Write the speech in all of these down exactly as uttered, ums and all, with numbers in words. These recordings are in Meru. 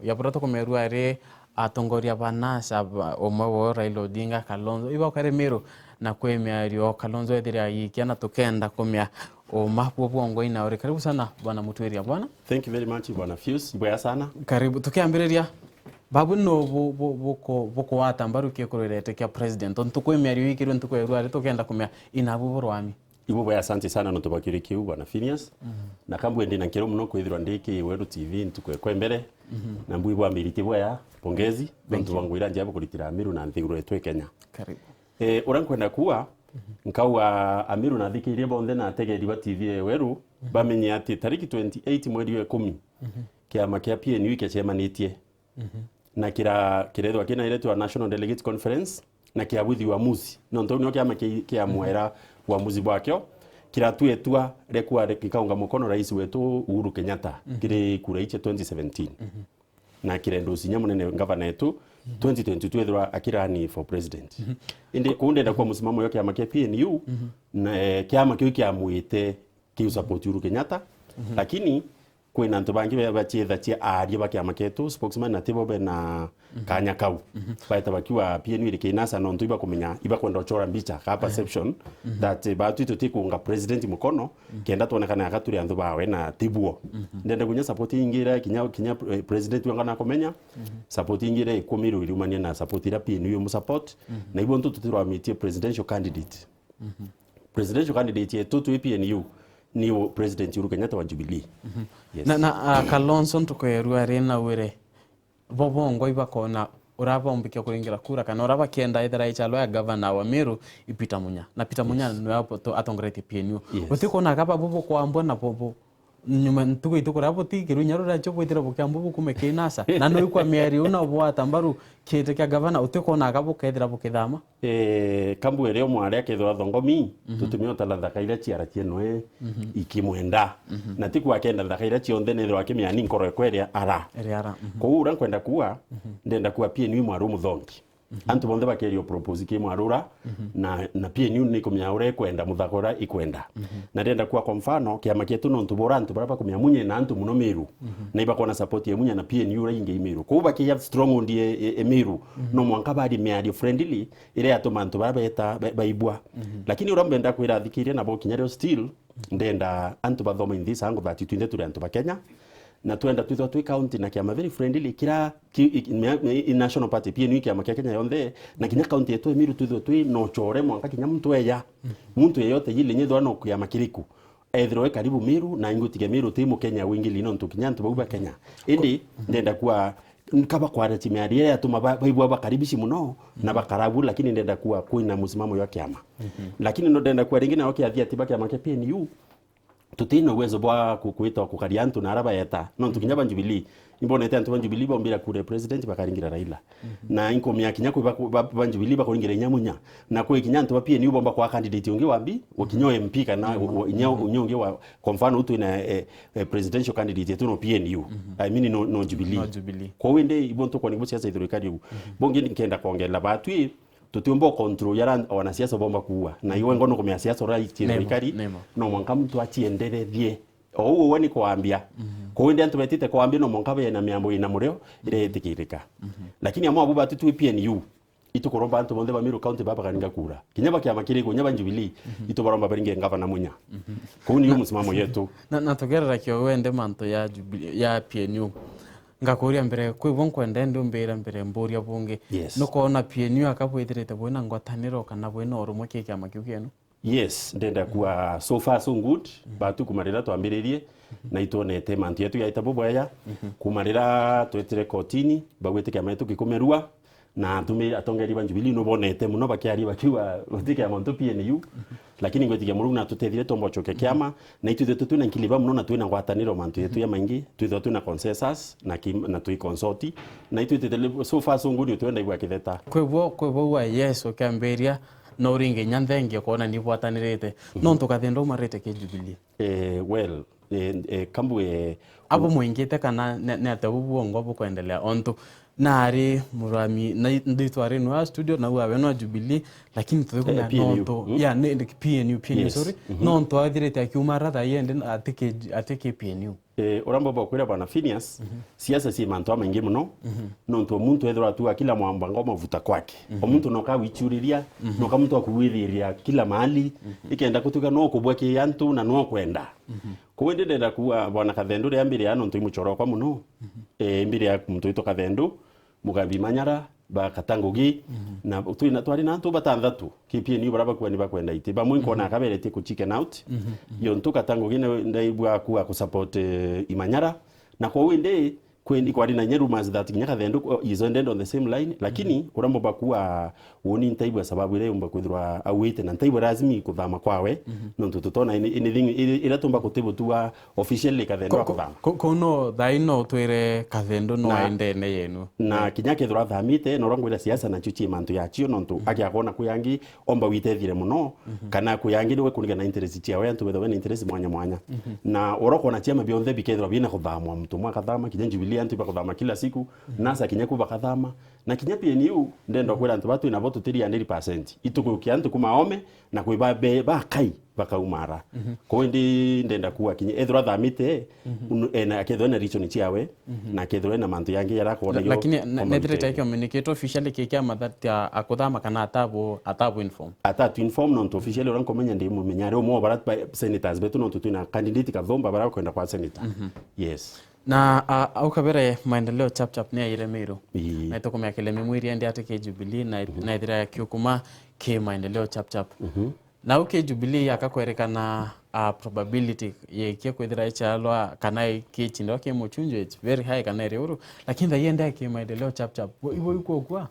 Ya bura tukumerua ari atongoria ba NASA, ba-, umwe wao Raila Odinga, Kalonzo, iba kare Meru, na kwi miario Kalonzo ethire agikia, na tukenda kumia uma bwo bwongwa ina uri. Karibu sana, bwana Mutwiria, bwana. Thank you very much, bwana Fius. Ibwega sana. Karibu. Tukiambiriria, babu no bu-, bu-, buku-, bukuwata mbaru kikurwirete kia president? Ontu kwi miario ikirwe ntuku ya rwari, tukenda kumia inabu burwami. Ibwega, asante sana nontu bwa kiuria kiu, bwana Phineas. Mhm. Na kambwe ndi na nkero muno kwithirwa ndi ki Weru T V ntuku ekwa mbere. Mhm. Na mbwi bwa miriti bwea, pongezi, nontu bwa ngwira njia bukuritira Amiru na nthiguru yetu e Kenya. Karibu. Eh, uria nkwenda kuuga, nkauga Amiru na athikiria bonthe na ategeri ba T V ya Weru, mhm, bamenye ati tariki twenty-eight mweri wa ikumi, mhm, kiama kia P N U ikecemanitie. Mhm. Na kira-, kirethwa kina iretwa National Delegates Conference, na kiabuthi uamuzi. Nontu nio kiama ki-, kiamwera, mhm, uamuzi bwakio, kiratuetua rekwa gikaunga mukono rais wetu Uhuru Kenyatta, mhm, kiri kura icia twenty seventeen. Mhm. Na kirendwa ucinya munene ngavana etu, mhm, twenty twenty-two ethirwa akirani for president. Mhm. Indi kuu ndenda kwa musimamo yo kiama kia P N U, mhm, na, eh, kiama kiu kiamwite kiu support Uhuru Kenyatta, mhm, lakini kwina antu bangi ba-, bachietha chia aaria ba kiama kietu, spokesman, na tibo bena, mhm, kanya kau. Mhm. Baeta bakiuga P N U iri kinasa nontu ibakumenya, ibakwenda uchora mbicha ka, eh, perception, mhm, that, eh, batu tuti kuunga president mukono, mhm, kenda twonekane aka turi anthu bawe na tibuo. Mhm. Ndenda kunya support ingi iria kinya, kinya, eh, president wanga nakumenya, mhm, support ingi iria ikumirwe iriumania na support iria P N U imu support, mhm, na ibo ntu tutirwamitie presidential candidate. Mhm. Presidential candidate yetu twi P N U ni u-, President Uhuru Kenyatta wa Jubilee. Mhm. Yes. Na, na, ah, Kalonzo ntuku ya rua ri na wire, bo bongwa ibakona ura baumbikia kuringira kura, kana ura bakienda ethira ichalwa ya governor wa Meru i Peter Munya. Na Peter Munya, yes, niwe apo-, to-, atongoretie P N U. Yes. Utikona aka babu bukwambwa na bo, bo, nyuma ntuku itu kuria buti kiru inya ruria cho bwitire bukiambwa bukume kinasa. Na no ikwa mieri una bwata mbaru kiti kia governor, utikona aka bukethira bukithama? Eh, kambwire umwe aria akethirwa thongomi, mhm, tutumia utara nthaka iria ciara cienwe, mhm, ikimwenda. Mhm. Na ti kuakenda nthaka iria cionthe nethirwa akimenya ni nkoro ekwa iria ara. Iria ara, mhm. Kou uria nkwenda kuuga, mhm, ndenda kuuga P N U i mwaru muthongi. Mhm. Antu bonthe bakerio propose ki mwarura, mhm, na, na P N U ni kumenya uria ikwenda, muthaka uria ikwenda. Mhm. Na ndenda kuuga kwa mfano, kiama kietu nontu bora antu baria bakumenya Munya na antu muno Meru, mhm, na ibakona support ya Munya na P N U uria ingi i Meru. Kou bakiya stronghold e, e, e Meru, mhm, no mwanka bari miario friendly, iria yatuma antu baria beta ba-, baibua. Mhm. Lakini uria mbenda kwira athikiria nabo kinya rio still, ndenda antu bathoma in this angle that twinthe turi antu ba Kenya, na twenda twithwa twi county na kiama very friendly, kira ki-, i-, mea-, i-, i national party, P N U i kiama kia Kenya yonthe, na kinya county yetu ya Meru twithwe twi na uchore mwanka kinya muntu eya. Mhm. Muntu yeyote yile nyethwa no kiama kiriku. Ethirwa e karibu Meru, na ingutiga Meru ti Mukenya wingili nontu kinya antu bau ba Kenya. Indi, mhm, ndenda kuuga, nkaba kwareti miario iria yatuma ba-, baigua bakaribici muno, na, mhm, bakarabu, lakini ndenda kuuga kwina musimamo jwa kiama. Mhm. Lakini no ndenda kuuga ringi nao kiathi ati ba kiama kia P N U, tutina uwezo bwa ku-, kwita kukaria antu na ara baeta. Nontu kinya ba Jubilee, imbonete antu ba Jubilee bombira kura ya president bakaringira Raila. Mhm. Na inkumia kinya kwi ba, ba, ba Jubilee bakuringira inya Munya. Na kwi kinya antu ba P N U bomba kwa candidate ungi wa mbi, gukinya, mhm, M P kana, mhm, u-, u-, inya, mhm, unya ungi wa, kwa mfano, u twina, eh, eh, presidential candidate yetu no P N U. Mhm. I mean, no, no Jubilee. No Jubilee. Kwou indi, ibo ntukwona ibo siasa ithirikari ugu. Mhm. Bungi nkenda kwongerera batwi, tutiumba u control yara wanasiasa bomba kuuga. Na iwe ngono kumenya siasa uria ichienderwa ikari, no mwanka muntu achienderethie. O uu uwe ni kwambia. Mhm. Kwou indi antu betite kwambia no mwanka bena miambo ina murio iria itikirika. Mhm. Lakini amwe abu batu twi P N U, itukuromba antu bonthe ba Meru County baba bakaringa kura. Kinya ba kiama kiriku, kinya ba Jubilee, mhm, itubaromba baringe ngavana Munya. Mhm. Kuu niyo musimamo yetu. Na, na tugerera kio wende mantu ya Jubilee, ya P N U. Ngakuria mbere, kwi bo nkwenda ndi umbira mbere mburia bungi. Yes. Nukwona P N U aka bwithirite bwina ngwataniro kana bwina urumwe ki kiama kiu kienu? Yes, ndenda kuuga so far so good, mhm, batu kuma riria twambiririe, mhm, na itwonete mantu yetu yaita bubwega, mhm, kuma riria twetire kotini, bagwite kiama yetu gikumerua, na atumi-, atongeria ba Jubilee nubonete muno bakiaria bakiuga guti kiama ntu P N U, mhm, lakini ngwitikia Murungu natutethire twomba ucokia kiama, na itwithirwe twina nkiliba muno na twina ngwataniro mantu yetu, mhm, jamaingi, twithirwa twina consensus na ki-, na twi consult, na itwithirwe so far so good, twenda igwa kitheta. Kwi bo, kwi bo wa Yesu kiambiria, no ringi inya nthengia kwona ni bwatanirite. Mhm. Nontu kathi ndaumarite ki Jubilee? Eh, well, Eh, eh, kambu, eh, abo mwingite kana ne, ne ate bu bwongo bukwendelea? Ontu nari murami na nditwa ri nwa studio na uawe nwa Jubilee, lakini tukumenya, eh, P N U, nontu, mm? Ya, ni, ni P N U, P N U, yes, sorry. Mhm. Nontu athirite akiuma ratha yende atike, atike P N U. Eh, uria mboba kwira bwana Phineas, mhm, siasa ci mantu amaingi muno, mhm, nontu o muntu ethirwa atua kila mwamba ngo mavuta kwake. Mhm. O muntu noka wichuriria, mhm, noka muntu akuwithiria kila mahali, mhm, ikenda kutuika no kubwa ki antu na no kwenda. Mhm. Koguo indi ndenda kuuga bwana Kathendu ria mbiri ya nontu imuchorokwa muno. Mhm. Eh, mbiri ya muntu witu Kathendu, Mugambi Manyara, ba Katangugi, mhm, na twina, twari na antu batanthatu ki P N U baria bakua ni bakwenda iti. Bamwe nkona, mhm, akaberetie ku chicken out. Mhm, mhm. Yo ntu Katangugi na ndaigua kuuga ku support, eh, Imanyara. Na kwa windi, kwendi kwari na inya rumors that kinya Kathendu, oh, is ended on the same line, lakini, mhm, uria mboba kuuga, uuni ntaigua sababu iria yumba kwithirwa auite, na ntaigua lazima kuthama kwawe, mhm, nontu tutona any-, anything iri-, iria tumba kutibutua officially Kathendu akuthama. Ko-, ko-, kono thaino twire Kathendu no aendene yenu. Na, eh, kinya kethirwa athamite, na uria ngwira siasa nacio ci mantu yacio, nontu, mhm, akiakona kwi angi omba witethire muno, mhm, kana kwi angi niwe kunigana interest ciawe, antu bethawe na interest mwanya mwanya. Mhm. Na uria ukona ciama bionthe bikethirwa bina kuthamwa, muntu umwe akathama, kinya Jubilee antu ibakuthama kila siku, mhm, NASA kinya ku bakathama, na kinya P N U, ndenda kwira antu ba twinabo tutiri hundred percent. Itukukia antu kuma ome, na kwi ba be-, bakai bakaumara. Mhm. Koguo indi ndenda kuuga kinya ethirwa athamite, mhm, unu-, ena, akethirwa ena reason ciawe, mhm, na akethirwa ena mantu yangi yara akwona. La-, yo lakini ne-, nethirite communicate officially ki kiama that, uh, akuthama kana atabu, atabu inform? Atatu inform nontu officially uria nkumenya ndi mumenya ari umwe wa bara ba-, senators betu nontu twina candidate Kathumba bara kwenda kwa senator. Mhm. Yes. Na, uh, au kabere Maendeleo Chap Chap ni aire Meru. Ii. Na itukumenya Kilemi mwiri endi ati ki Jubilee na, mhm, na ethira akiukuma ki Maendeleo Chap Chap. Mhm. Nau ki Jubilee yakakwerekana, a, probability yekie kwithira ichalwa kana ikichindwa ki muchunjo, it's very high kana iri uru. Lakini thaii endea ki Maendeleo Chap Chap. Ibo, ibo ikwokwa?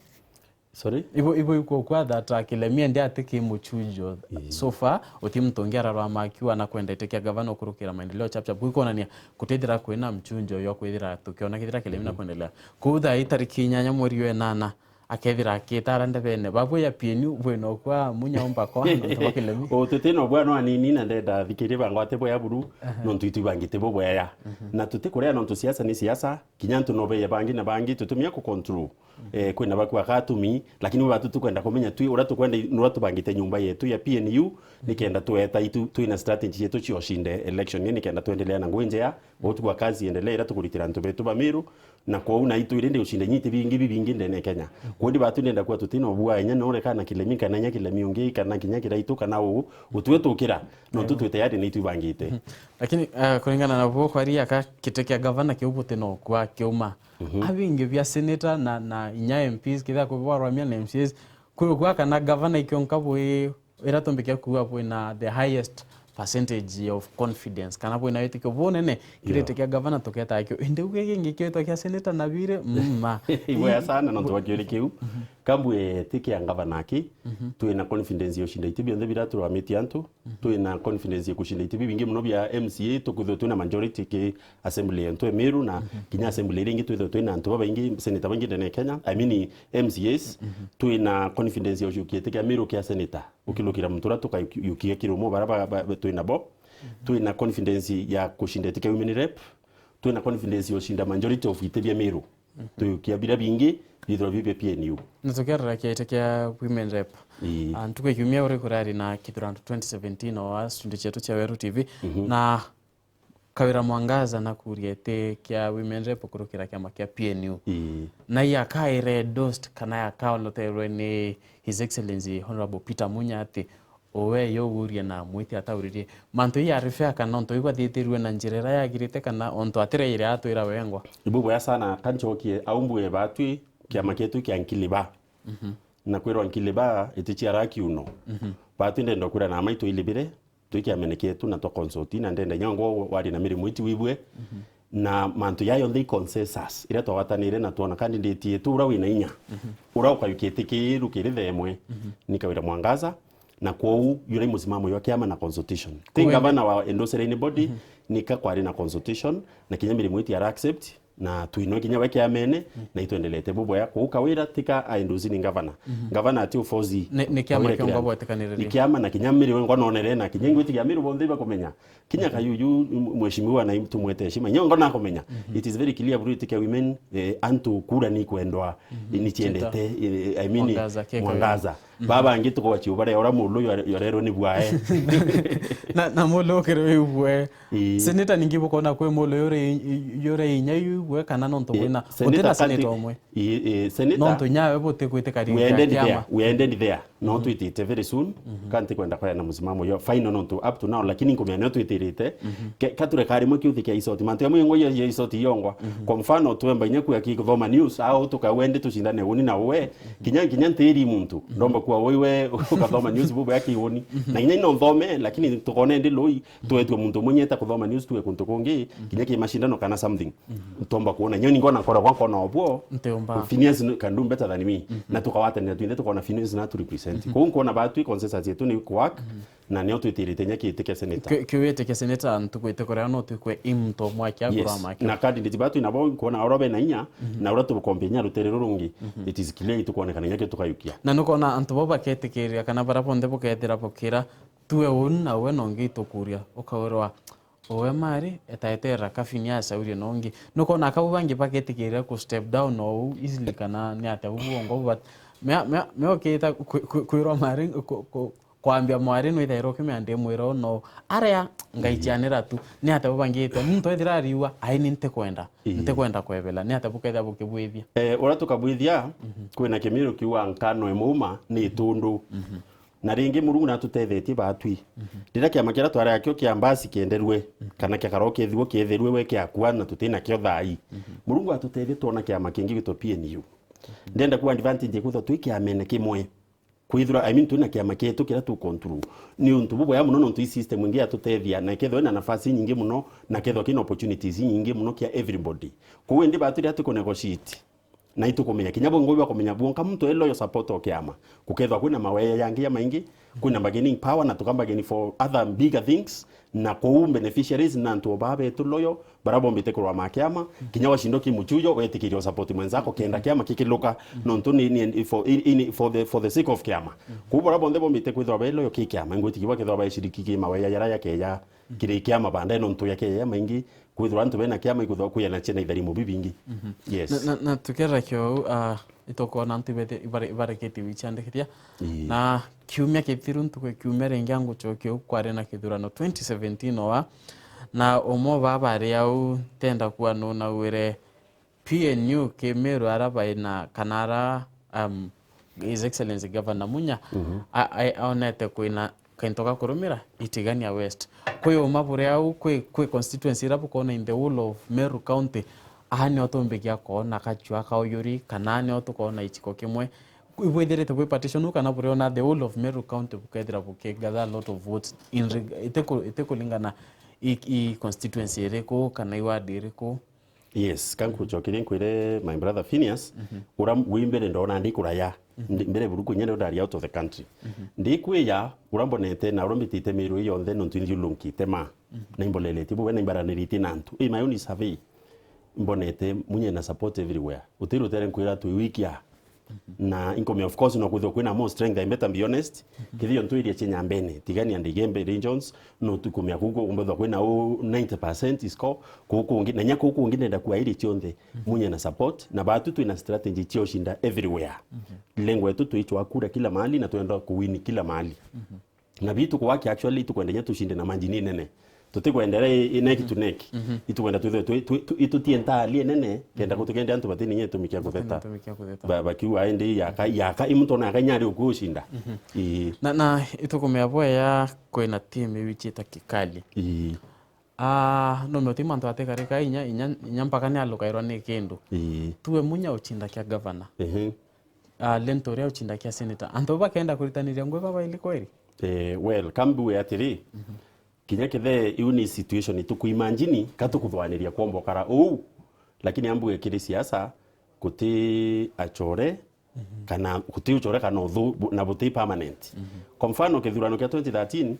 Sorry? Ibo, ibo ikwokwa that, a, Kilemi endea ati ki muchunjo. Ii. So far, uti muntu ungi ararwama akiuga na kwenda iti kia gavana ukurukira Maendeleo Chap Chap. Gwikonania kutithira kwina mchunjo yo kwithira tukiona kithira Kilemi na, mhm, kwendelea. Kuu thaii tariki inyanya mweri wa enana, akethira akitara ndebene. Babwe ya P N U, bwina ukwa munya umba kwa nontu bwa Kilemi. O, tuti na ubwa no anini na ndenda thikirie bangwate bwa ya buru, aha, nontu itu ibangite bo bwea. Mhm. Na tuti kurea nontu siasa ni siasa, kinya antu no beye bangi na bangi, tutumia ku control. Mhm. Eh, kwina bakua katumi, lakini batu tukwenda kumenya twi, uria tukwenda, nuria tubangite nyumba yetu ya P N U, nikenda tweta itu, twina strategy yetu cia ushinde election, ni nikenda twendelea na ngui njea, utukua kazi endelea, ira tukuritira antu betu ba Meru, na kwou na itu iri ndi ushinde nyiti bingi bibingi ndene Kenya. Kwondi batu ndenda kuwa tutina ubua inya nore kana Kilemi kana inya Kilemi ungi kana kinya Kiraitu kana uu, utue tukira. Nontu twi tayari ni itu ibangite. Mhm. Lakini, eh, kuringana na bo kwari aka kiti kia gavana kiu buti no kwa kiuma. Mhm. Abingi bia senator na, na inya M Ps kithia kubarwamia na M C As, kwi kwa kana gavana ikionka bwi ira tumbikia kuuga bwina the highest percentage of confidence, kana bwina witikio bunene, yeah, kiriti kia gavana tuketa kio. Indi uge gingi kietwa kia senator na bire, mm, ma. Iboya sana nontu wa kiuri kiu. Mhm. Kambwe ti kia gavana aki, mhm, twina confidence ya ushinda iti bionthe bira turwamitie antu, mhm, twina confidence ya kushinda iti bibingi muno bia M C A, tukwithirwa twina majority ki assembly yetu ya Meru, na, mhm, kinya assembly iria ingi twithirwa twina antu babaingi, senator baingi ndene ya Kenya, I mean M C As, mhm, twina confidence ya uciukia iti kia Meru kia senator. Ukilukira muntu uria tukayukia kirumo bara ba, ba, ba, twina bo. Mhm. Twina confidence ya kushinda iti kia women rep. Twina confidence ya ushinda majority of iti bia Meru. Mhm. Tuyukia bira bingi, bithirwa bi bia P N U. Na tukiarora kia iti kia women rep. Ii. Ah, ntuku ya kiumia uri kurari na kithurano twenty seventeen o a studio cietu cia Weru T V. Mhm. Na Kawira Mwangaza na kuria iti kia women rep kurukira kiama kia P N U. Ii. Na yakaire endorsed kana yakaoloterwe ni His Excellency Honorable Peter Munya ati uwe yo uria na mwiti atauririe. Mantu ii ya refer kana ontu igwathitirwe na njira iria yagirite kana ontu atireire atwira wengwa. Ibu bwea sana kanchokie au mbue batwi kiama kietu kia Nkiliba. Mhm. Na kwirwa Nkiliba iti ciara kiuno. Mhm. Batwi ndenda kwira na maitu ilibire twi kiamene kietu na twa consult na ndenda inya ngo wari na miri mwiti wibue. Mhm. Na mantu ya yonthe i consensus iria twagwatanire na twona candidate yetu ura wina inya. Mhm. Ura ukayukia iti kiru kiri themwe. Mhm. Ni Kawira Mwangaza, na kwou yura i musimamo ywa kiama na consultation. Ti gavana wa endorsed any body, mhm, ni ka kwari na consultation, na kinya miri mwiti ara accept. Na twino kinya we kiamene, na itwendelete bubwea. Kuu Kawira tika aendusi ni ngavana. Ngavana ati ufozi. Ni, ni kiama Kawira kiongwa kiri bwetikaniriria. Ni kiama na kinya miri wengwa nonere na kinya ngwitikia miru bonthe ibakumenya. Kinya Kayuyu, mheshimiwa na tumwete heshima. Nyo ngona kumenya. It is very clear buru itikia women, eh, antu kura ni kwendwa, ni ciendete, eh, I mean, Mwangaza, Keka Mwangaza. Baba angi tukwa ciu baria ura mulu yorerwe ni bwae. Na, na mulu ukirwe bwae. Ii. Seneta ningi bukona kwi mulu yure, yure inya yu bwe kana nontu bwina. Seneta utina kanti seneta omwe. Ii, ii, seneta. Nontu inya we buti gwitikaria we ended kiama. There, we ended there. No twitite very soon. Kanti kwenda kwaya na musimamo yo final nontu up to now, lakini nkumenya no twitirite. Ke-, kature kari mwe kiuthi kia isoti. Mantu amwe ngo ya, ya isoti yongwa. Kwa mfano, twemba inya kuya ki kuthoma news, au tukawende tucindane uni na uwe. Kinya, kinya ntiri muntu. Ndomba kuwa uwe ukathoma news bubu ya kiuni. Na kinya ino nthome, lakini tukone ndi lui, twetwe muntu mwenye eta kuthoma news tuwe kuntu kungi, kinya ki mashindano kana something. Ntomba kuona, nyoni ngona nkoro kwa nkona obwo. Ntiumba. Phineas can do better than me. Na tukawatanira twinde tukona Phineas na tu represent. Kuu nkona batwi consensus yetu ni work, na nio twitirite nya kiti kia senator. Ki-, kiwite kia senator ntuku ite kuria no twikwe imto mwa kia. Yes. Gura make. Na candidate batwi nabo nkona oro bena inya, na ura tubukombe inya rutere rurungi. It is clear itukuonekana inya kitukayukia. Na nukona antu bo baketikiria kana bara bonthe bukethira bukira, tuwe uni na uwe nongi itukuria, ukawirwa uwe mari etaetera kabini acaurie nongi. Nukona akau bangi bagetikirira ku step down ou easily kana ni atia bubu bongo bubat-, mea, mea, meokita kwi-, kwi-, kwirwa mari ku-, ku-, kwambia mwari nwithairwa ukimea ndi mwira uno aria ngaichianira tu. Ni atia bubangite muntu ethira ariua aini ntikwenda, ntikwenda kwebela, ni atia bukethia bukibwithia? Eh, ura tukabwithia, kwina kimiru kiuga nkano imuma ni itundu. Na ringi Murungu natutethetie batwi. Riria kiama kiria twari akio kia mbasi kienderue, kana kia karoo kiethirwe kietherue we kiakua na tutina kio thai. Murungu atutethie twona kiama kingi gwitwa P N U. Ndenda kuwa advantage kwithwa twi kiamene kimwe. Kwithirwa, I mean, twina kiama kietu kiria tu control. Ni untu bubwega muno nontu i system ingi yatutethia na ikethwa ina nafasi nyingi muno na kethwa kina opportunities nyingi muno kia everybody. Kwou indi batwi riria tuku negotiate, na itukumenya kinya bwe ngugi bwa kumenya bwonka muntu e loyal supporter o kiama. Gukethwa kwina maweya yangi ya maingi, kwina bargaining power na tuka bargain for other bigger things, na kou beneficiaries na antu o baa betu loyal, bara bombite kurwa ma kiama, kinya washindo ki muchujo, wetikiria o support mwenzako, kenda kiama kikiluka, nontu ni, ni for, in, in, for the, for the sake of kiama. Kou bara bonthe bombite kwithwa be loyal ki kiama, ingwitikia bakethwa baeshiriki ki maweya jara jakeja kiri kiama baadaye nontu ya keja maingi, kwithirwa antu bena kiama ikwithirwa kwina ciana itharimo bibingi. Yes. Na, na, na tukera kio, ah, itukwona antu ibete-, ibare-, ibareketi wichiandikithia. Ii. Na kiumia kithiru ntuku ya kiumia ringi angucokia u kwari na kithurano twenty seventeen oa, na umwe baba ari au ntenda kuwa nunawire P N U Kimiru ara baina kana ara, um, His Excellency Governor Munya, a-, a-, aonete kwina kento ga kurumira Itigania West. Kwi uma buri au, kwi, kwi constituency ira bukona in the whole of Meru County, aha nio tumbikia koona kachua ka uyuri, kana nio tukoona ichiko kimwe. Ibwithirite bwi partition u kana buriona the whole of Meru County bukethira bukigather a lot of votes in reg-, itiku-, itikulingana i, i constituency iriku kana i ward iriku? Yes, kankucokerie nkwire my brother Phineas, ura wi mbere ndona ndi kuraya. Ndi mbere buru kunya ndo ndari out of the country. Ndi kwiya, ura mbonete na ura mbitite miru iyo yonthe nontu ndi ulunkite ma. Na imboleletie bube na imbaraniritie na antu. In my own survey, mbonete Munya na support everywhere. Utiru tere nkwira twi wikia. Na inkomea, of course, no kwithirwa kwina more strength, I better be honest. Kethira ntu iria cia Nyambene, Tigania, Igembe regions, no tukumea kuku kumbethwa kwina u ninety percent score, kuku kungi, na nya kuku kungi ndenda kuwa iri cionthe, Munya na support, na batu twina strategy cia ushinda everywhere. Lengo yetu tuichwa kura kila mahali na twenda kuwin kila mahali. Na bitu kwaki actually tukwenda nya tushinde na margin nene. Tutikwendera i, i neck to neck. Itukwenda twithwe twi, twi, twi, itutienta hali nene, kenda gutikende antu batini nye tumikia kutheta. Tumikia kutheta. Ba, bakiuga indi yaka, yaka, i muntu ona yaka inya ari ukushinda. Ii. Na, na itukumea bwea kwina team iwichita kikali. Ii. Ah, no mio ti mantu atikarika inya, inya, inya mpaka ni alukairwa ni kindu. Ii. Tuwe Munya uchinda kia governor. Ehe. Ah, Lento uria uchinda kia senator. Antu bakenda kuritaniria ngwe baba ili kweli? Eh, well, kambiwe atiri, kinya kethe iu ni situation itukuimagine, ka tukuthwaniria kwomba ukara uu, lakini ambuge kiri siasa, guti achore, kana guti uchore kana uthu, bu-, na buti permanent. Kwa mfano, kithurano kia twenty thirteen,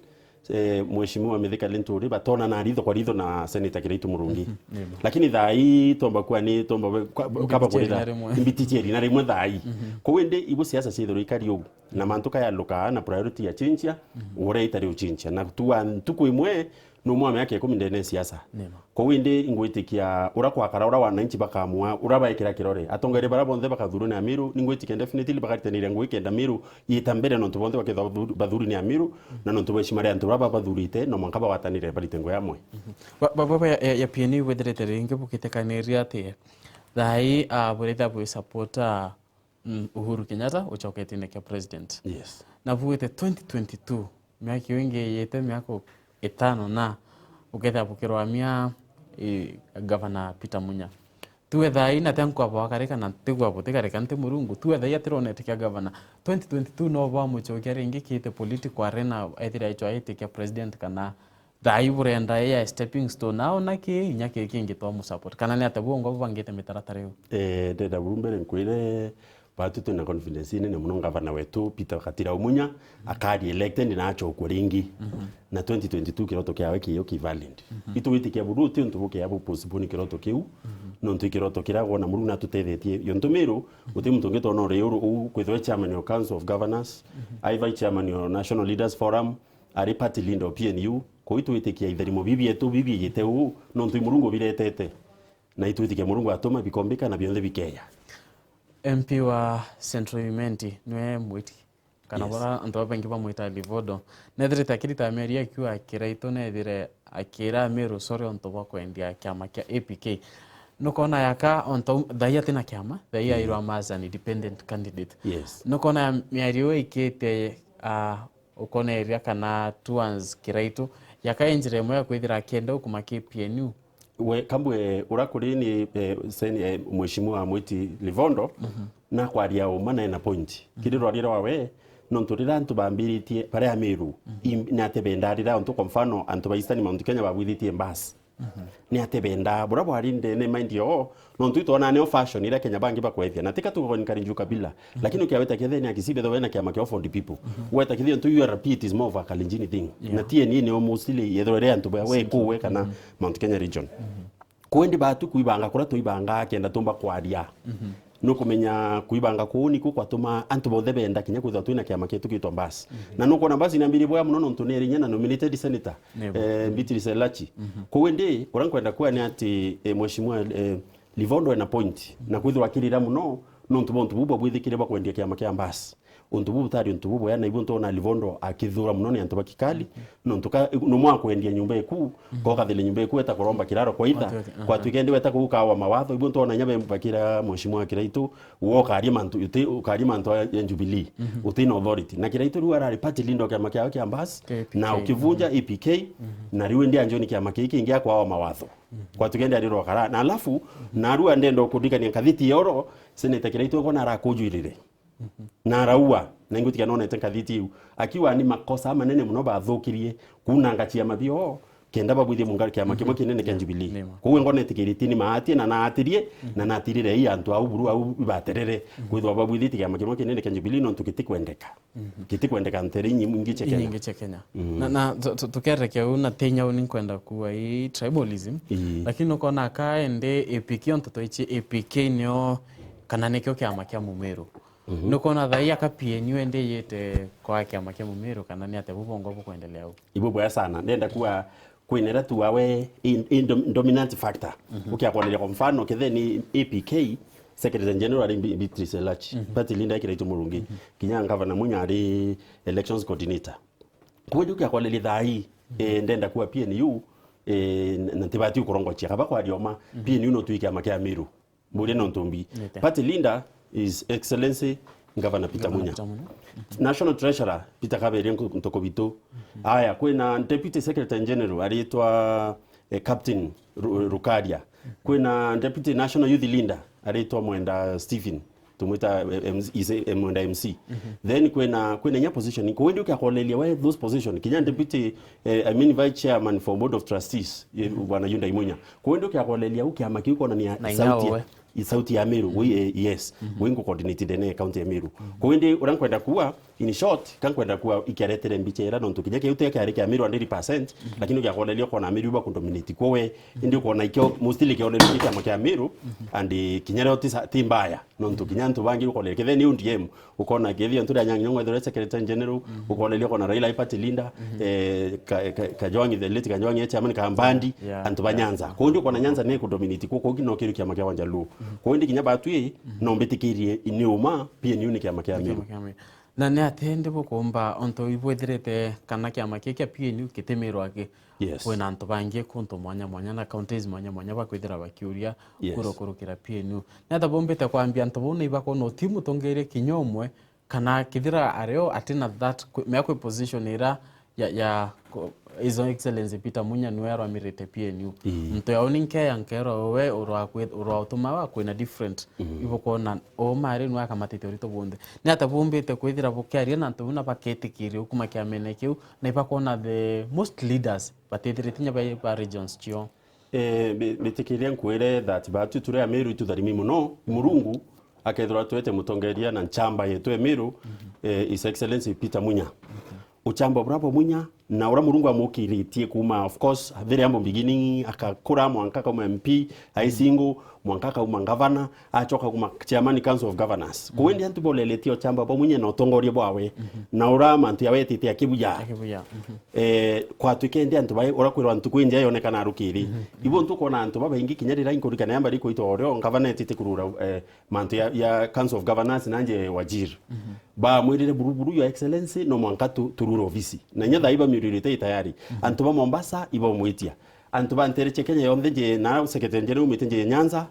eh, Mheshimiwa Mithika Linturi, batonana ritho kwa ritho na Senator Kiraitu Murungi. Mhm, nima. Lakini thaa ii twomba kuwa ni, twomba we-, kwa-, Mbiti kaba cieri kurira na rimwe. Mbiti cieri na rimwe thaa ii. Mhm. Kou indi ibu siasa ciithirwa ikari uu. Na mantu kayaluka na priority ya chinchia, mhm, uria itari uchinchia. Na tua ntuku imwe, no mwa miaka ikumi ndene ya siasa. Nima. Kou indi ingwitikia ura kwakara, ura wananchi bakamua, ura baikira kirore. Atongeria bara bonthe bakathurwa ni Amiru, ningwitikia definitely bakaritaniria ngugi kenda Miru yita mbere nontu bonthe bakethwa bathu-, bathuri ni Amiru, na nontu bwa heshima ria antu bara babathurite, no mwanka bagwatanire barite ngugi amwe. Mhm. Ba-, ba-, baba ya, ya, ya P N U bwethirite ringi bukitekaniria atia? Thaa ii, ah, buretha bwi support, ah, mm, Uhuru Kenyatta ucoketie ndeto ya president. Yes. Na bugite twenty twenty-two, miaka iu ingi iyite miaka itano na ukethira bukirwamia, eh, Governor Peter Munya. Tuwe thaa ii na tia nkwaba wakarika na ntigwa butikarika nti Murungu. Tuwe thaa ii atironete kia governor. Twenty twenty-two no bamucokia ringi kiite political arena ethira aichwa aitikia president kana thaa ii burenda ya stepping stone, na ona ki inya ki kingi twa mu support. Kana ni atia bwongo bangite mitaratara iu? Eh, ndenda buru mbere nkwire, batu twina confidence inene muno ngavana wetu, Peter Katira Umunya, akari elected na achokwe ringi. Mhm. Na twenty twenty-two kiroto kiawe kiyo ki valid. Mhm. Itwitikia buru ti untu bukea bu postpone kiroto kiu, mhm, nontu ikiroto kiragwa na Murungu natutethetie. Yo ntumiru, mhm, uti muntu ungi tona uri uru u kwithwa chairman wa Council of Governors, mhm, ai vice chairman wa National Leaders Forum, ari party leader o P N U, kou itwitikia itharimo bibi bietu bibi yite uu, nontu i Murungu biretete. Na itwitikia Murungu atuma bikombika na bionthe bikeya. M P wa Central Imenti niwe mwiti, kana, yes, bara antu babaingi bamwita Livodo. Nethirite akirita miario akiuga Kiraitu nethire akira Amiru sorry ontu bwa kwendia kiama kia A P K. Nukona yaka ontu thaa ii atina kiama, thaa ii, mm, airwa ama as an independent candidate. Yes. Nukona miario iu ikite, ah, ukoneria kana towards Kiraitu, yaka i njira imwe ya kwithira akienda ukuma ki P N U. We, kambwe, ura kuri ni, eh, sen-, eh, Mheshimiwa Mwiti Livondo, mhm, na kwaria uma na ena point. Mhm. Kiri rwarire wawe, nontu rira antu bambiritie, baria Amiru, mhm, im-, ni atia bendaa rira antu, kwa mfano, antu ba Eastern Mount Kenya babwithitie mbasi. Mhm. Ni atia bendaa, bura bwari ndene mind yo, nontu itwonaa nio fashion iria Kenya bangi bakwethia. Na tika tugo encourage ukabila. Mhm. Lakini ukiaweta kethia ni akisibe tho wena kiama kia Ford People. Mhm. Weta kethia ntu U R P, it is more of a Kalenjin thing. Yeah. Na T N A nio mostly yethirwa iri antu ba we Central. Kuwe kana, mhm, Mount Kenya region. Mhm. Kwendi batu kuibanga kuria tuibanga kenda tumba kwaria. Mhm. Nukumenya kuibanga kuu niku kwatuma antu bonthe benda kinya kwithirwa twina kiama kietu gitwa Mbas. Mhm. Na nukwona Mbas inambiri bwega muno nontu ni iri inya na nominated senator, nebo, eh, Beatrice Elachi. Mhm. Kuu indi, uria nkwenda kuga ni ati, eh, Mheshimiwa, eh, Livondo ena point, na kwithirwa akirira muno nontu bwa untu buu bwabwithikire bwa kwendia kiama kia Mbas. Untu buu butari untu bubwega, na ibu ntwona Livondo akithura muno ni antu ba Kikali, mhm, nontu ka, numwe akwendia nyumba iku, mhm, kokathile nyumba iku eta kuromba kiraro kwa itha, kwatuike, aha, kwatuike ndi weta kukawa mawatho, ibu ntwona inya bembakira Mheshimiwa Kiraitu, wo ukaria mantu, uti, ukaria mantu ya, ya Jubilee, mhm, uti na authority. Na Kiraitu riu arari party leader o kiama kiao kia Mbas, kia A P K, na ukivunja, mhm, A P K, mhm, na riu ndi anjoni kiama kii kingi akwawa mawatho. Mhm. Kwatuike ndi arirwa kara. Na alafu, mhm, narua ndenda kudikania nkathiti yoro, Senator Kiraitu ngona arakujuirire. Mhm. Na araua, na ingutikia nonete nkathiti iu. Akiuga ni makosa manene muno bathukirie, kunanga ciama bio, kenda babwithie munga kiama kimwe, mhm, kinene kia, yeah, Jubilee. Nima. Koguo ngona etikiritie ni maatie na naatirie, mhm, na naatirire i antu au buru au ibaterere. Mhm. Kwithwa babwithitie kiama kimwe kinene kia Jubilee nontu gitikwendeka. Mhm. Gitikwendeka ntere inyi-, ingi cia Kenya. Inyingi cia Kenya. Mhm. Na, na tu-, tu-, tukereke u na tinya u ni nkwenda kuwa i tribalism. Ii. Lakini ukona ka ende A P K ontu twaichie A P K nio kana nikio kiama kia Mumiru. Mhm. Nukona thaa ii aka P N U ende yite kwa kiama kia Mumiru kana ni atia bubongo bukwendelea u? Ibu bwega sana. Ndenda kuwa kwinera tu wawe in, in dom-, dominant factor. Mhm. Ukiakwaneria kwa mfano, ketheni A P K, Secretary General ari Bi-, Beatrice Elachi, mhm, party leader Kiraitu Murungi, mhm, kinya Governor Munya ari elections coordinator. Kwendi ukiakwaneria thaa ii, mhm, eh, ndenda kuwa P N U, eh, na ntibati ukurongochia kaba kwaria uma, mhm, P N U no twi kiama kia Miru. Mburia no ntumbi. Nite. Party leader is Excellency Governor Peter Governor Munya. Peter Munya. Mhm. National Treasurer Peter Kaberia Nku-, Ntokobitu. Mhm. Aya, kwina Deputy Secretary General aritwa, eh, Captain Ru-, Rukaria. Mhm. Kwina Deputy National Youth Leader aritwa Mwenda Stephen. Tumwita, eh, M C, ise, eh, Mwenda M C. Mhm. Then kwina, kwina inya position. Kwendi ukiakolelia we those position. Kinya Deputy, eh, I mean Vice Chairman for Board of Trustees, eh, mhm, Bwana Yunda Imunya. Kwendi ukiakolelia u kiama kiu kona ni ya na sauti ya, inya we. I sauti ya Miru, mhm, wi, eh, yes. Mhm. Wi ngu coordinate ndene ya county ya Miru. Mhm. Kwendi uria nkwenda kuwa, In short, ka nkwenda kuwa ikiaretere mbicha ira, nontu kinya kiu ti kiari kia Meru hundred percent, lakini ukiakoneria ukona Meru iba kudominate kwo we, indi ukona ikio mostly kioneria ki kiama kia Meru, and, eh, kinya rio ti sa-, ti mbaya, nontu kinya antu bangi ukoneria kethira ni O D M, ukona kethira antu ria Anyang' Nyong'o ethirwe secretary general, ukoneria ukona Raila i party leader, eh, Ka-, Ka-, Kajwang'i, the late Kajwang'i e chairman ka Mbadi, yeah, antu ba Nyanza. Kwo indi ukona Nyanza ni kudominate kwo, kwo no kiru kiama kia Wanjaluo. Kwo indi kinya batwi, no mbitikirie ni uma, P N U ni kiama kia Meru. Na ni atia indi bukumba, ontu ibwithirite kana kiama kii kia P N U kitimirwa ki? Yes. Kwina antu bangi kuntu mwanya mwanya na counties mwanya mwanya bakwithira bakiuria, yes, kura kurukira P N U. Ni atia bumbite kwambia antu bau ni ibakwona uti mutongeria kinya umwe, kana kithira ario atina that kwi-, mea kwi position ira ya, ya ko-, His Excellency Peter Munya niwe arwamirite P N U. Ii. Muntu yau ni nkeya nkerwa we urwa kwi-, urwa utuma wa kwina different. Mhm. Ibukwona uuma ari niwe akamatite urito bunthe. Ni atia bumbite kwithira bukiaria na antu buna baketikiria ukuma kiamene kiu, na ibakwona the most leaders batithirite nya ba, ba regions cio? Eh, mi-, mitikiria nkwire that batu turi Ameru itutharimi muno, Murungu akethirwa twete mutongeria na nchamba yetu Emeru, eh, His Excellency Peter Munya. Uchamba bura bwa Munya, na ura Murungu amukiritie kuma, of course, very humble beginning, akakura mwanka akauma M P, ai single, mwanka akauma ngavana, acoka kuma chairman Council of Governors. Kwendi antu boleletie uchamba bwa Munya na utongoria bwawe, na ura mantu yawetite akibuya. Akibuya. Eh, kwatwika indi antu bai, ura kwirwa ntuku inja yonekana rukiri. Ibo ntu kwona antu babaingi kinya rira inkurikana yamba rikuitwa orio, ngavana etite kurura, eh, mantu ya, ya Council of Governors nanje Wajir. Bamwirire, "Buru, buru, Your Excellency, no mwanka tu-, turure ofisi." Na inya thaa iba miurire ite tayari. Antu ba Mombasa ibamwitia. Antu ba ntereche Kenya yonthe nje na secretary nje umite nje Nyanza,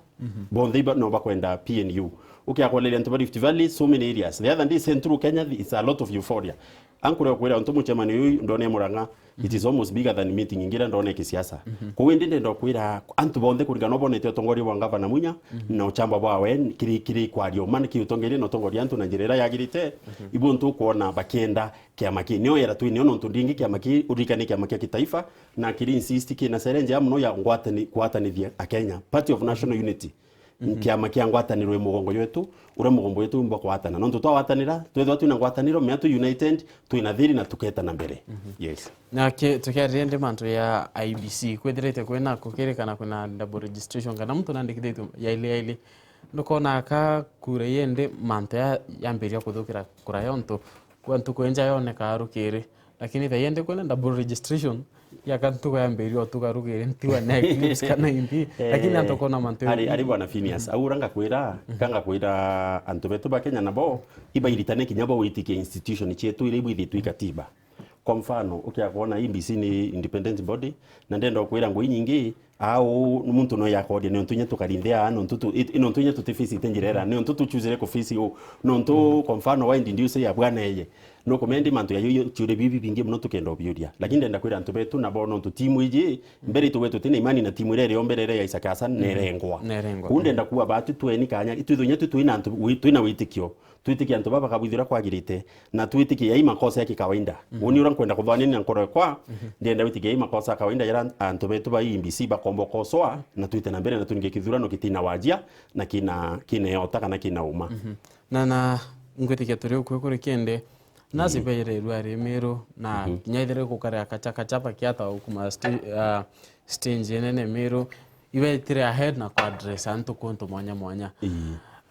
bonthe iba no bakwenda P N U. Ukiakoneria antu ba Rift Valley, so many areas. The other day, Central Kenya, it's a lot of euphoria. Ankure kwira antu muchemani uyu ndone Murang'a, it is almost bigger than meeting ingi iria ndona ya kisiasa. Kuu indi ndenda kwira antu bonthe kuringana na bonete utongoria bwa Ngavana Munya na uchamba bwawe kiri, kiri kwaria uma ni kiutongeria na utongoria antu na njira iria yagirite, ibo ntu kwona bakienda kiama ki. Nio yera twi nio nontu ndingi kiama ki, uririkane kiama kia kitaifa, na kiri insist kina challenge ya muno ya ngwatani-, ngwatanithia Akenya. Party of National Unity. Kiama kia ngwataniro i mugongo jwetu, uria mugongo jwetu umba kwatana. Nontu twawatanira, twethwa twina ngwataniro, mea twi united, twina thiri na tuketa na mbere. Yes. Na ki-, tukiariria ndi mantu ya I B C, kwithirite kwina kukirikana kwina double registration, kana muntu nandikithitwe yaili yaili. Ndukona aka kura yendi mantu ya, yambiria kuthukira kura yontu kwa ntuku inja yoneka rukiri. Lakini thaa indi kwina double registration, ya ka ntuku yambiria utuga rukiri ntiwa na eclipse kana imbi. Lakini antu kona mantu ari, ari bwana Phineas, au ura ngakwira, ka ngakwira antu betu ba Kenya nabo, ibairitane kinya bo witikia institution cietu iria ibwithitwe ikatiba. Kwa mfano, ukia kwona I E B C ni independent body, na ndenda kwira ngui nyingi, au ni muntu no yakoria, ni untu nya tukarinthia, ni untu tu, it-, ni untu nya tutifacite njira era, ni untu tuchuzire kufisi u, ni untu, kwa mfano, why did you say ya bwana eye? No kumendi mantu ya yo, yo, ciuria bibi bingi muno tukenda ubiuria. Lakini ndenda kwira antu betu nabo nontu timu iji, mbere itugwe tutina imani na timu iria iri o mbere iria ya Isaac Hassan nerengwa. Nerengwa. Kuu ndenda kuwa batu tweni kanya, itwithu nya tu twina antu, wi-, twina witikio. Twitikie antu baba bakabwithira kwagirite, na twitikie yai makosa ya kikawaida. Uni ura nkwenda kuthwania na nkoro ekwa, ndenda witikie yai makosa ya kawaida yara antu betu ba I E B C bakomba kosoa, na twite na mbere na tuninge kithurano kitina wajia, na kina, kina yota kana kina uma. Na, na ngwitikia turi ukwe kuri kindi, nasi bairerua ari Meru, na kinya ithire gukara kacha kacha bakiata ukuma sta-, ah, stage nene Meru, ibaitire ahead na kwa address antu kuntu mwanya mwanya.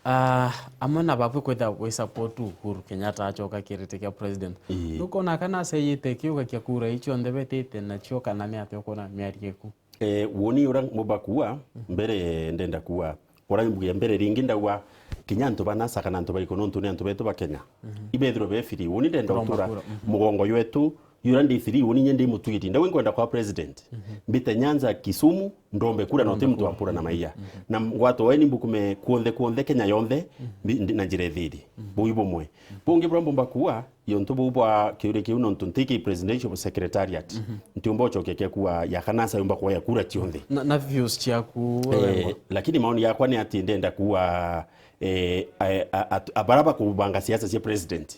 Ah, amwe na babu kwitha we support Uhuru Kenyatta acoka kirite kia president. Nukona kana aseyite kiuga kia kura icio nthe betite nacio kana ni atia ukona miario iku? Eh, woni ura mumba kuwa, mbere ndenda kuwa, ura mbuge mbere ringi ndauga, kinya antu ba NASA kana antu bariku nontu ni antu betu ba Kenya. Ibethirwe be free, woni ndenda utura mugongo jwetu, yura ndi free, woni nye ndi mutwiri. Ndauga nkwenda kwa president. Mbite Nyanza, Kisumu, ndombe kura na uti muntu wa kura na maiya. Na ngwato weni mbukume kuonthe, kuonthe Kenya yonthe, mbi-, ndi-, na njira ithiri. Bui bumwe. Bungi bura mbumba kuwa, yontu buu bwa kiuria kiu nontu nti ki presidential secretariat, ntiumba ucokia kia kuwa ya kana asa yumba kuwa ya kura cionthe. Na, na views ciaku, eh, wengwa. Lakini maoni yakwa ni ati ndenda kuwa, eh, a, a, a, a, bara bakubanga siasa cia president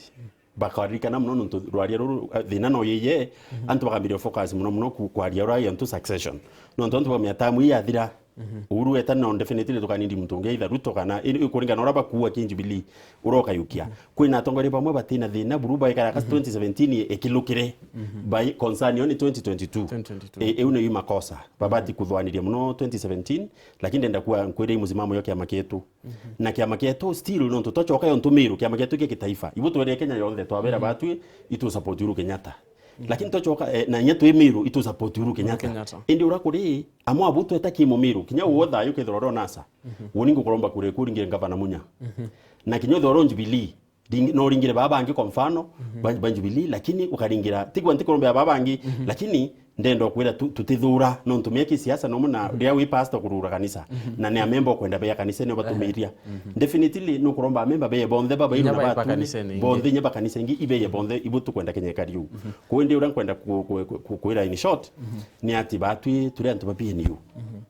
bakaririkana muno nontu rwaria ruru, eh, thina no yiye, antu bakambiria focus muno muno ku-, kwaria ura yontu succession. Nontu antu bakamenya tamu ii yathira, Mhm. Uhuru eta no definitely tukanindi muntu ungi either Ruto kana i-, i-, kuringana na uria bakuua ki Jubilee, uria ukayukia. Mhm. Kwina atongoria bamwe batina thina buru baikara ka Mhm. twenty seventeen ikilukire. Mhm. By concern yo ni twenty twenty-two. Twenty twenty-two. E, iu niyo makosa. Babati Mhm. kuthwaniria muno twenty seventeen, lakini ndenda kuwa nkwire i musimamo yo kiama kietu. Mhm. Na kiama kietu still nontu twacoka yo ntumiru kiama kietu kia kitaifa. Ibu twere Kenya yonthe twabera Mhm. batwi itu support Uhuru Kenyatta. Mhm. Lakini twacoka, eh, na inya twi Miru itu support Uhuru Uhuru Kenyatta. Kenyatta. Indi uria kuri amwe abu tweta ki mumiru kinya Mhm. uo thayu kethirwa uri o NASA. Mhm. Uoni ngukuromba kure kuringire ngavana Munya. Mhm. Na kinya uthoro Jubilee. Ring-, no ringire baba bangi kwa mfano, Mhm. ba, ba Jubilee, lakini ukaringira, tigwa nti kuromba baba bangi, Mhm. lakini ndenda kwira tu, tutithura, nontu mia ki siasa nomo na Mhm. ria wi pastor kurura kanisa, Mhm. na ni amemba ukwenda bea kanisa ni batumiria. Mhm. Definitely, nukuromba amemba beye bonthe baba Inya iru na ba, ba batu, kanisa ni ingi. Bonthe inya ba kanisa ingi, ibeye bonthe, ibu tukwenda Kenya ikari u. Mhm. Kwindi uria nkwenda ku, ku, ku, ku, kwira in short, Mhm. ni ati batwi turi antu ba P N U. Mhm.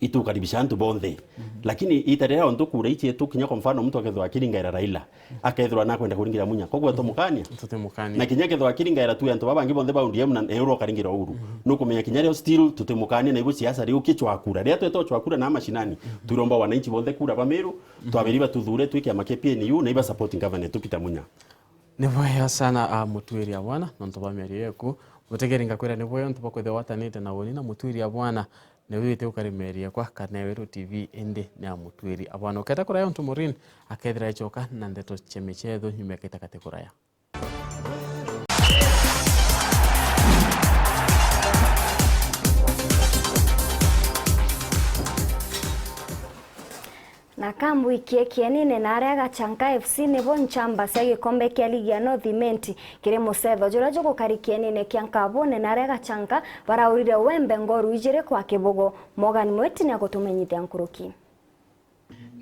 Itukaribisha antu bonthe. Mhm. Lakini ita riria ontu kura ici etu kinya kwa mfano mtu akethwa akiringaira Raila, akethwa nakwenda kuringira Munya. Koguo Mhm. tumukania. Tutimukania. Na kinya kethwa akiringaira tu antu babangi bonthe ba O D M na euro akaringira Uhuru. Mhm. Nukumenya kinya rio still tutimukania na ibu siasa riu kichwa kura. Ria twetwa chwa kura na mashinani. Mhm. Turomba wananchi bonthe kura ba Meru, Mhm. twaberi batuthure twi kiama kia P N U na iba support governor tu Peter Munya. Ni bwega sana, a, Mutuiri a Bwana, nontu bwa miario yeku. Mutegeri ngakwira ni bwega nontu bwa kwithirwa watanite na uni na Mutuiri a Bwana. Niwe wite ukarimeria kwa kana Weru T V indi ni a Mutuiri a Bwana. Ukenda kuraya untu Maureen akethira echoka na ndeto cia michetho nyuma ya kaita kati kuraya. Na kambu ikie kienine na aria Gachanka F C nibo nchamba cia gikombe kia ligi ya North Imenti kiri mucetho juria jugukari kienine kia Nkabune na aria Gachanka baraurire Wembe ngoru ijiri kwa kibugu. Morgan Mwiti ni agutumenyithia nkuruki.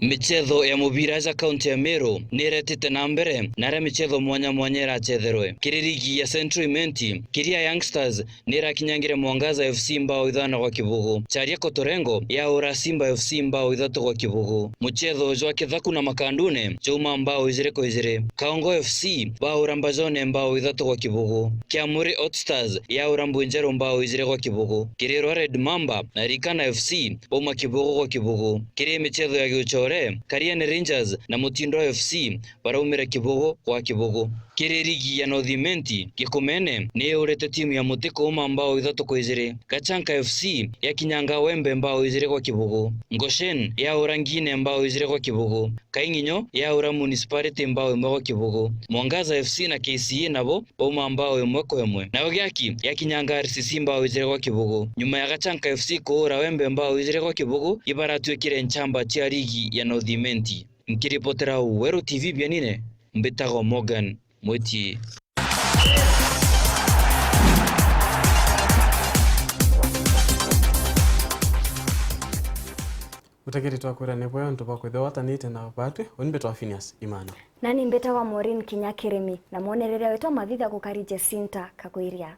Michetho ya mubira ja kaunti ya Meru ni iretite na mbere na aria michetho mwanya mwanya irachetherwe. Kiri ligi ya Central Imenti, Kiria Youngsters ni irakinyangire Mwangaza F C mbao ithano gwa kibugu. Charia Kotorengo yaura Simba F C mbao ithatu gwa kibugu. Muchetho jwa Kithaku na Makandune jauma mbao ijiri kwa ijiri. Kaongo F C baura Mbajone mbao ithatu gwa kibugu. Kiamuri Hot Stars yaura Mbwinjeru mbao ijiri gwa kibugu. Kirirwa Red Mamba na Rikana F C bauma kibugu gwa kibugu. Kiri michetho ya giuchore, Kariene Rangers na Mutindwa F C baraumire kibugu gwa kibugu. Kiri ligi ya North Imenti, Gikumene ni yaurite timu ya Muti kuuma mbao ithatu kwa ijiri. Gachanka F C yakinyanga Wembe mbao ijiri gwa kibugu. Goshen yaura Ngine mbao ijiri gwa kibugu. Kaing'inyo yaura Municipality mbao imwe gwa kibugu. Mwangaza F C na K C A nabo bauma mbao imwe kwa imwe. Nayo Giaki yakinyanga R C C mbao ijiri gwa kibugu. Nyuma ya Gachanka F C kuura Wembe mbao ijiri gwa kibugu, ibaratwikire nchamba cia ligi ya North Imenti. Nkiripotera Weru T V Bianine, mbitagwa Morgan Mwiti. Mutegeri twakwira ni bwe untu bwa kwithirwa watanite na batwi, uni mbitwa Phineas Imana. Nani mbitagwa Maureen Kinya Kirimi, na mwonereria witwa Mathitha Gukari Jacinta Kagwiria.